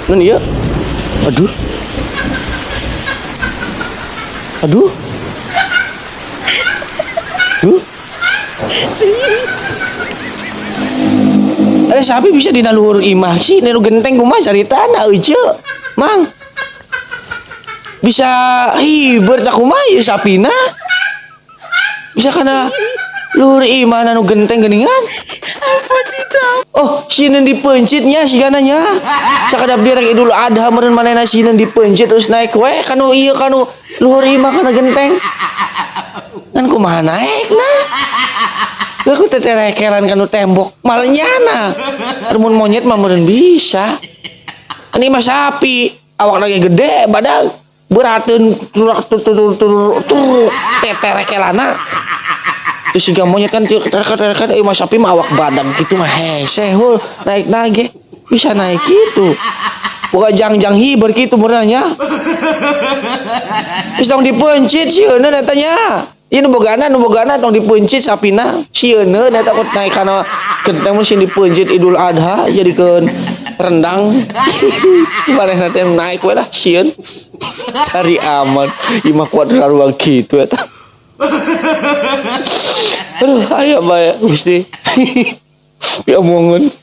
Nun ieu. Aduh. Aduh. Duh. Ada sapi bisa dina luhur imah sih, nu genteng kumaha caritana euceu. Mang. Bisa hiber tak kumaha ieu sapina? Bisa kana luhur imah nu genteng geuningan. Oh, sieun dipeuncitnya sigana nya. Sakadap dia rek Idul Adha meureun manehna sieun dipeuncit terus naik we kanu ieu kanu luhur imah kana genteng. Kan kumaha naekna? Aku teterekelan kanu tembok malah nyana. Mun monyet mah meureun bisa. Ini mah sapi, awak lagi gede badag berateun turak tur tur tur tur teterekelana. Terus juga monyet kan terekel-terekel, eh mah sapi mah awak badag gitu mah hese hul naik nage bisa naik gitu. Bukan jang-jang hiber gitu meureun nya. Terus tong dipeuncit sieun eta nya. Ieu nu bogana tong dipeuncit sapina. Sieun eta takut naik kana genteng mah sieun dipeuncit Idul Adha jadikeun rendang. Manehna teh naik we lah sieun. Cari aman. Imah kuat sarua kitu eta. Aduh, aya bae Gusti. Diomongan.